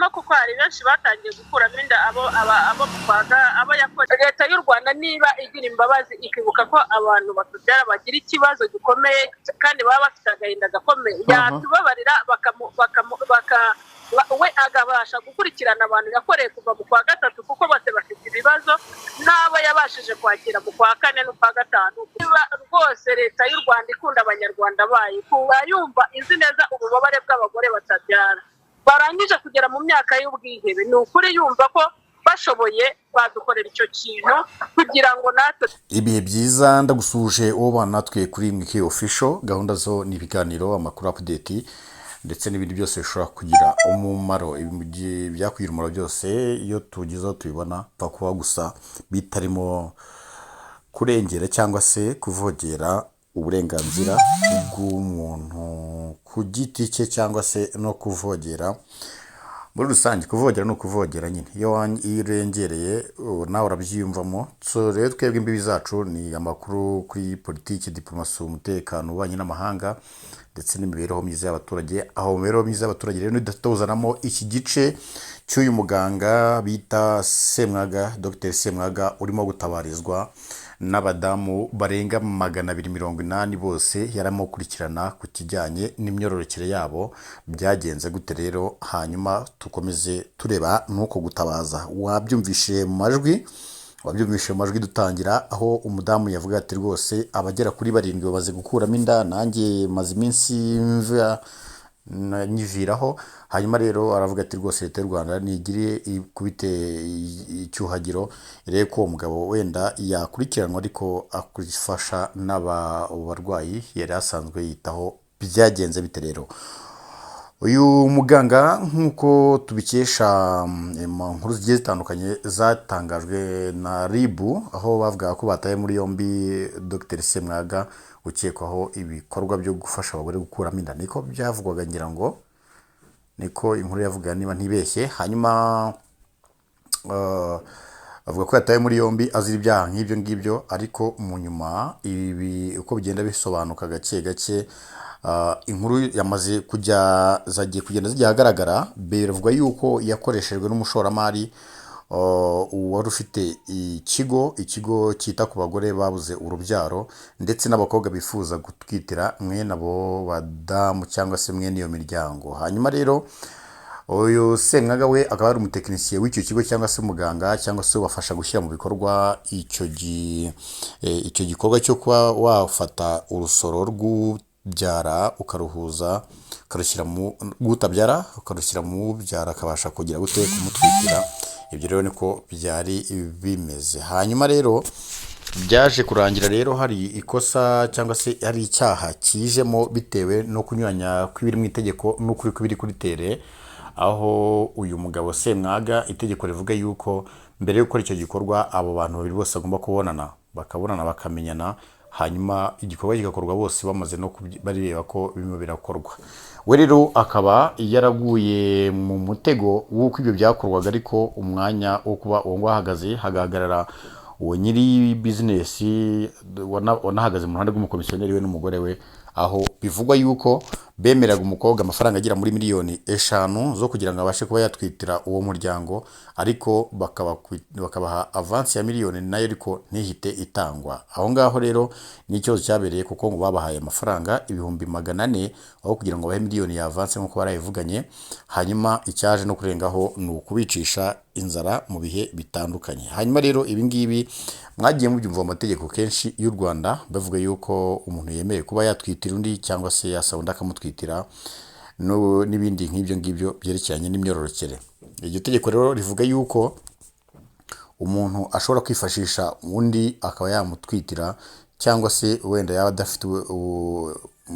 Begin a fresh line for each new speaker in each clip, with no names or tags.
Barimo, kuko hari benshi batangiye gukuramo inda abo abo abo yakoze. Leta y'u Rwanda niba igira imbabazi, ikibuka ko abantu batubyara bagira ikibazo gikomeye kandi baba bafite agahinda gakomeye, yatubabarira we akabasha gukurikirana abantu yakoreye kuva mu kwa gatatu, kuko bose bafite ibibazo, n'abo yabashije kwakira mu kwa kane n'ukwa gatanu. Niba rwose Leta y'u Rwanda ikunda Abanyarwanda bayo, kuba yumva izi neza ububabare bw'abagore batabyara barangije kugera mu myaka y'ubwihebe, ni ukuri yumva ko bashoboye badukorera icyo kintu kugira ngo natwe
Ibihe byiza, ndagusuhuje uwo bana natwe kuri Mike Official. Gahunda zo ni ibiganiro, amakuru, update ndetse n'ibindi byose bishobora kugira umumaro. Ibyakugira umumaro byose iyo tugezeho tubibona, pfa kuba gusa bitarimo kurengera cyangwa se kuvogera uburenganzira bw'umuntu ku giti cye, cyangwa se no kuvogera muri rusange. Kuvogera ni ukuvogera nyine, iyo urengereye nawe urabyiyumvamo. So rero twebwe imbibi zacu ni amakuru kuri politiki, diplomasi, umutekano, ububanyi n'amahanga ndetse n'imibereho myiza y'abaturage. Aho mu mibereho myiza y'abaturage rero ntituzanamo iki gice cy'uyu muganga bita Semwaga, Dr Semwaga, urimo gutabarizwa n'abadamu barenga 280 bose yarimo gukurikirana ku kijyanye n'imyororokere yabo. Byagenze gute rero? Hanyuma tukomeze tureba n'uko gutabaza. Wabyumvishe mu majwi dutangira, aho umudamu yavuga ati: "Rwose abagera kuri barindwi bamaze gukuramo inda, nanjye maze iminsi mva nyiviraho." Hanyuma rero aravuga ati: "Rwose Leta y'u Rwanda nigire ikubite icyuhagiro, irebe ko uwo mugabo wenda yakurikiranwa, ariko akifasha n'aba barwayi yari asanzwe yitaho." Byagenze bite rero? Uyu muganga, nk'uko tubikesha mu nkuru zigiye zitandukanye zatangajwe na RIB, aho bavugaga ko bataye muri yombi Dr Semwaga ukekwaho ibikorwa byo gufasha abagore gukuramo inda, niko byavugwaga, ngira ngo niko inkuru yavuga niba ntibeshye. Hanyuma bavuga ko yatawe muri yombi azira ibyaha nk'ibyo ngibyo, ariko mu nyuma ibi uko bigenda bisobanuka gake gake, inkuru yamaze kujya zagiye kugenda zijya ahagaragara. Bivugwa yuko yakoreshejwe n'umushoramari wari ufite ikigo cyita ku bagore babuze urubyaro ndetse n'abakobwa bifuza gutwitira mwene abo badamu cyangwa se mwene iyo miryango. Hanyuma rero uyu Semwaga we akaba ari umutekinisiye w'icyo kigo, cyangwa se umuganga, cyangwa se ubafasha gushyira mu bikorwa icyo gikorwa cyo kuba wafata urusoro rw'ubyara ukaruhuza, ukarushyira mu rw'utabyara, ukarushyira mu ubyara, akabasha kugira gute? Kumutwitira. Ibyo rero niko byari bimeze. Hanyuma rero byaje kurangira rero hari ikosa cyangwa se hari icyaha kijemo bitewe no kunyuranya kw'ibiri mu itegeko n'ukuri kw'ibiri kuri terrain, aho uyu mugabo Semwaga, itegeko rivuga yuko mbere yo gukora icyo gikorwa abo bantu babiri bose bagomba kubonana, bakabonana, bakamenyana, hanyuma igikorwa kigakorwa bose bamaze no bareba ko birimo birakorwa. We rero akaba yaraguye mu mutego w'uko ibyo byakorwaga, ariko umwanya wo kuba uwo nguwo ahagaze hagahagarara uwo nyiri business wanahagaze mu ruhande rw'umukomisiyoneri we n'umugore we, aho bivugwa yuko bemeraga umukobwa amafaranga agera muri miliyoni 5 zo kugira ngo abashe kuba yatwitira uwo muryango, ariko bakabaha avance ya miliyoni nayo ariko ntihite itangwa. Aho ngaho rero ni ikibazo cyabereye, kuko ngo babahaye amafaranga 400,000 aho kugira ngo bahe miliyoni ya avance nk'uko barayivuganye. Hanyuma icyaje no kurengaho ni ukubicisha inzara mu bihe bitandukanye. Hanyuma rero ibi ngibi mwagiye mubyumva mu mategeko kenshi y'u Rwanda, bavuga yuko umuntu yemerewe kuba yatwitira undi cyangwa se yasaba undi akamutwitira n'ibindi nk'ibyo ngibyo byerekeranye n'imyororokere. Iryo tegeko rero rivuga yuko umuntu ashobora kwifashisha undi akaba yamutwitira, cyangwa se wenda yaba adafite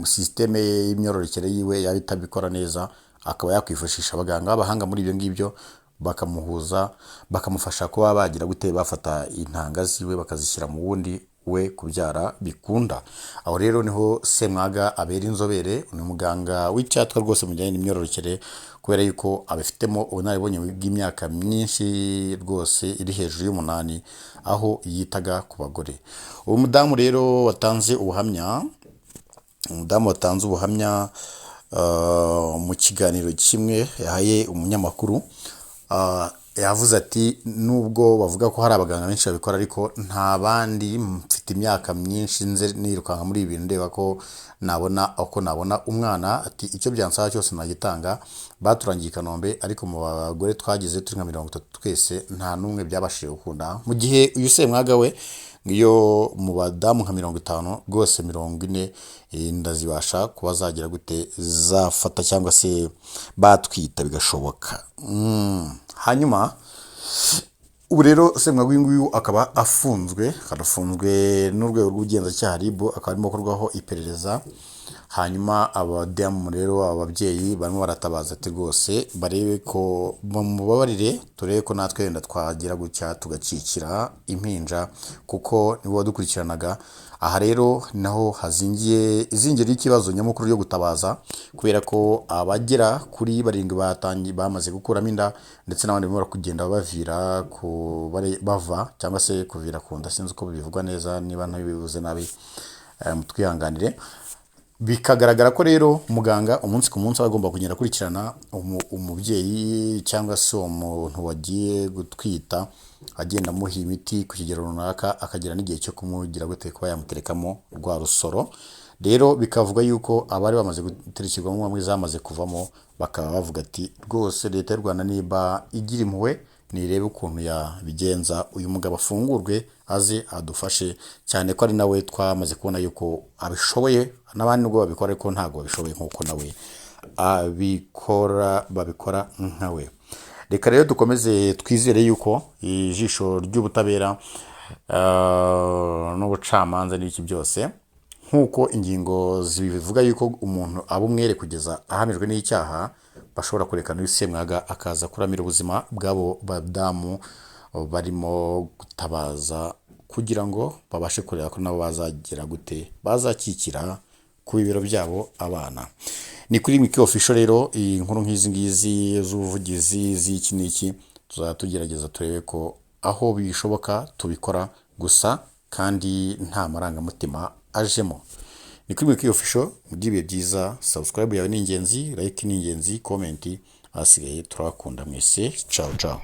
système y'imyororokere yiwe yaba itabikora neza, akaba yakwifashisha abaganga b'abahanga muri ibyo ngibyo, bakamuhuza, bakamufasha kuba bagira gute? Bafata intanga ziwe bakazishyira mu wundi we kubyara bikunda. Aho rero niho Semwaga abera inzobere. Ni umuganga w'icyatwa rwose mu bijyanye n'imyororokere, kubera yuko abifitemo ubunararibonye bw'imyaka myinshi rwose iri hejuru y'umunani, aho yitaga ku bagore. Uwo mudamu rero watanze ubuhamya, umudamu watanze ubuhamya. mu kiganiro kimwe yahaye umunyamakuru, yavuze ati nubwo bavuga ko hari abaganga benshi babikora, ariko nta bandi, mfite imyaka myinshi nze nirukanka muri ibi bintu ndeba ko nabona uko nabona umwana. Ati icyo byansaba cyose nagitanga. Baturangiye i Kanombe, ariko mu bagore twagize turi nka 30 twese nta n'umwe byabashije gukunda. Mu gihe uyu Semwaga we iyo mu badamu nka 50 rwose 40 inda zibasha kuba zagira gute, zafata cyangwa se batwita bigashoboka. Hanyuma ubu rero Semwaga uyu nguyu akaba afunzwe, akanafunzwe n'urwego rw'ubugenzacyaha RIB, akaba arimo gukorwaho iperereza. Hanyuma abadamu rero, ababyeyi barimo baratabaza ati rwose barebe ko bamubabarire, turebe ko natwe wenda twagira gutya tugakikira impinja, kuko nibo wadukurikiranaga. Aha rero naho hazingiye izingiro ry'ikibazo nyamukuru ryo gutabaza, kubera ko abagera kuri 7 batangiye bamaze gukuramo inda, ndetse n'abandi barimo kugenda bavira ku bava cyangwa se kuvira ku nda, sinzi uko bivugwa neza, niba ntabivuze nabi mutwihanganire. Bikagaragara ko rero muganga umunsi ku munsi aba agomba kugenda akurikirana umubyeyi cyangwa se uwo muntu wagiye gutwita, agenda amuha imiti ku kigero runaka, akagera n'igihe cyo kumugira gute, kuba yamuterekamo rwa rusoro. Rero bikavuga yuko abari bamaze guterekerwamo bamwe zamaze kuvamo, bakaba bavuga ati rwose leta y'u Rwanda niba igira impuhwe nirebe ukuntu yabigenza uyu mugabo afungurwe aze adufashe, cyane ko ari nawe twamaze kubona yuko abishoboye. N'abandi nubwo babikora ariko ntabwo babishoboye nk'uko nawe abikora, babikora nkawe. Reka rero dukomeze twizere yuko ijisho ry'ubutabera n'ubucamanza n'iki byose, nk'uko ingingo zibivuga yuko umuntu aba umwere kugeza ahamijwe n'icyaha, bashobora kureka n'uyu Semwaga akaza kuramira ubuzima bw'abo badamu barimo gutabaza, kugira ngo babashe kureba ko nabo bazagira gute, bazakikira ku bibero byabo abana. Ni kuri Miki Official. Rero iyi nkuru nk'izi ngizi z'ubuvugizi z'iki n'iki tuzajya tugerageza turebe ko aho bishoboka tubikora gusa, kandi nta marangamutima ajemo. Ni kuri Miki Official. Mugire ibihe byiza. Subscribe yawe ni ingenzi, like ni ingenzi, comment, ahasigaye turabakunda mwese. Ciao ciao.